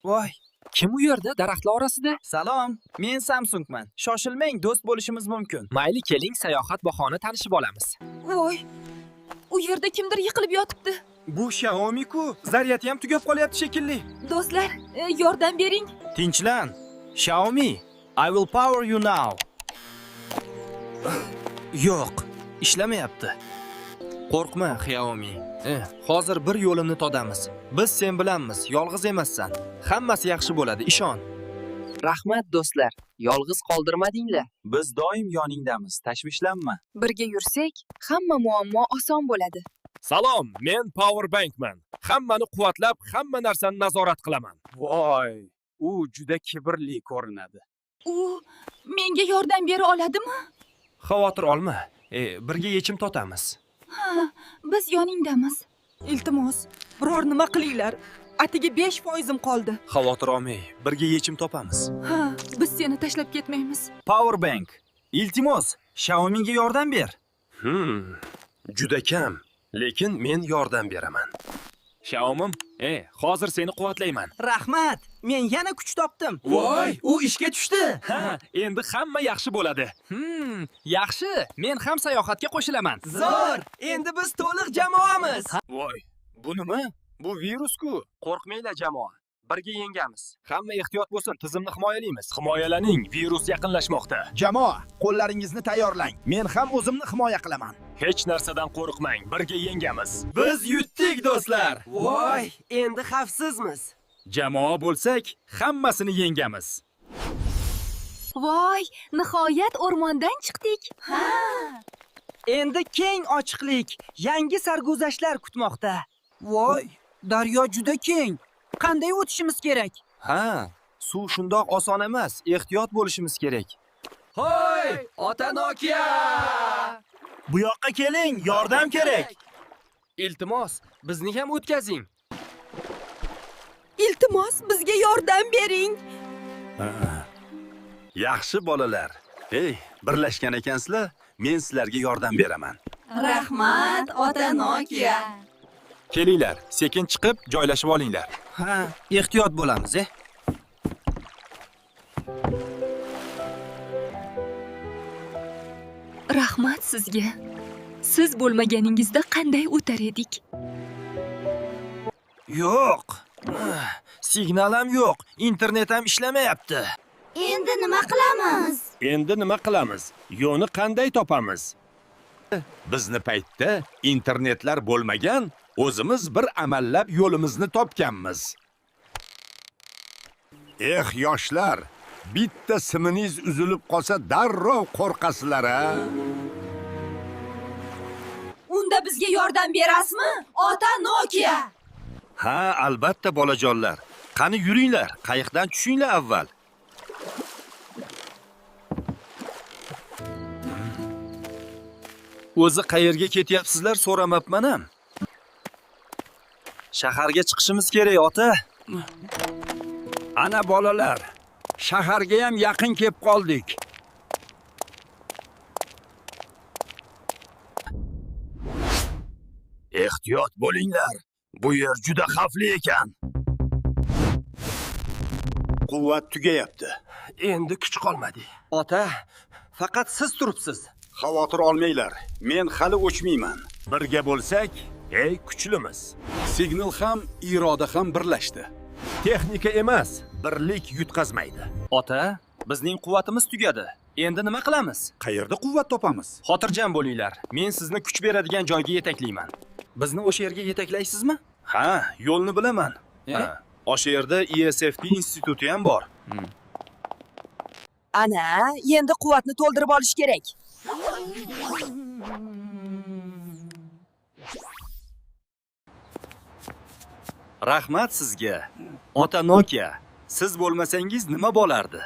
Voy, Kim u yerda daraxtlar orasida? Salom, men Samsungman. Shoshilmang, do'st bo'lishimiz mumkin. Mayli, keling, sayohat bahona tanishib olamiz. Voy, u yerda kimdir yiqilib yotibdi. Bu Xiaomi-ku, zaryadi ham tugab qolyapti shekilli. Do'stlar, yordam bering. Tinchlan. Xiaomi, I will power you now. Yo'q, ishlamayapti. Qo'rqma, Xiaomi. Hozir bir yo'lini topamiz. Biz sen bilanmiz, yolg'iz emassan. Hammasi yaxshi bo'ladi, ishon. Rahmat do'stlar, yolg'iz qoldirmadinglar. Biz doim yoningdamiz, tashvishlanma. Birga yursak, hamma muammo oson bo'ladi. Salom, men Powerbankman. Hammani quvvatlab, hamma narsani nazorat qilaman. Voy, u juda kibrli ko'rinadi. U menga yordam bera oladimi? Xavotir olma. Birga yechim topamiz. Ha, biz yoningdamiz. Iltimos, biror nima qilinglar. Atigi 5 foizim qoldi. Xavotir olmang, birga yechim topamiz. Ha, biz seni tashlab ketmaymiz. Powerbank. Iltimos, Xiaomi'ga yordam ber. Juda kam, lekin men yordam beraman. Xiaomi, hozir seni quvvatlayman. Rahmat, men yana kuch topdim. Voy, u ishga tushdi. Ha, endi hamma yaxshi bo'ladi. Yaxshi, men ham sayohatga qo'shilaman. Zo'r! Endi biz to'liq jamoamiz. Voy, bu nima? Bu virus-ku. Qo'rqmanglar jamoa. Birga yengamiz. Hamma ehtiyot bo'lsin, tizimni himoyalaymiz. Himoyalaning, virus yaqinlashmoqda. Jamoa, qo'llaringizni tayyorlang. Men ham o'zimni himoya qilaman. Hech narsadan qo'rqmang, birga yengamiz. Biz yutdik do'stlar. Voy, endi xavfsizmiz. Jamoa bo'lsak, hammasini yengamiz. Voy, nihoyat o'rmondan chiqdik. Ha. Endi keng ochiqlik, yangi sarguzashtlar kutmoqda. Voy, daryo juda keng. Qanday o'tishimiz kerak? Ha, suv shundoq oson emas. Ehtiyot bo'lishimiz kerak. Hoy, ota Nokia! Bu yoqqa keling, yordam kerak. Iltimos, bizni ham o'tkazing. Iltimos, bizga yordam bering. Yaxshi bolalar. Ey, birlashgan ekansizlar, men sizlarga yordam beraman. Rahmat, ota Nokia. Kelinglar, sekin chiqib joylashib olinglar. Ha, ehtiyot bo'lamiz, e. Rahmat sizga. Siz bo'lmaganingizda qanday o'tar edik? Yo'q. Signal ham yo'q, internet ham ishlamayapti. Endi nima qilamiz? Endi nima qilamiz? Yo'lni qanday topamiz? Bizni paytda internetlar bo'lmagan, o'zimiz bir amallab yo'limizni topganmiz. Eh, yoshlar, bitta siminingiz uzilib qolsa darrov qo'rqasizlar a? Unda bizga yordam berasizmi? Ota Nokia. Ha, albatta bolajonlar. Qani yuringlar, qayiqdan tushinglar avval. O'zi qayerga ketyapsizlar so'ramabman ham. Shaharga chiqishimiz kerak, ota. Ana bolalar, shaharga ham yaqin kelib qoldik. Ehtiyot bo'linglar. Bu yer juda xavfli ekan. Quvvat tugayapti. Endi kuch qolmadi. Ota, faqat siz turibsiz. Xavotir olmanglar. Men hali o'chmayman. Birga bo'lsak, ey kuchlimiz. Signal ham, iroda ham birlashdi. Texnika emas, birlik yutqazmaydi. Ota, bizning quvvatimiz tugadi. Endi nima qilamiz? Qayerda quvvat topamiz? Xotirjam bo'linglar. Men sizni kuch beradigan joyga yetaklayman. Bizni o'sha yerga yetaklaysizmi? Ha, yo'lni bilaman. Ha, o'sha yerda ESFP instituti ham bor. Ana, endi quvvatni to'ldirib olish kerak. Rahmat sizga. Ota Nokia, siz bo'lmasangiz nima bo'lardi?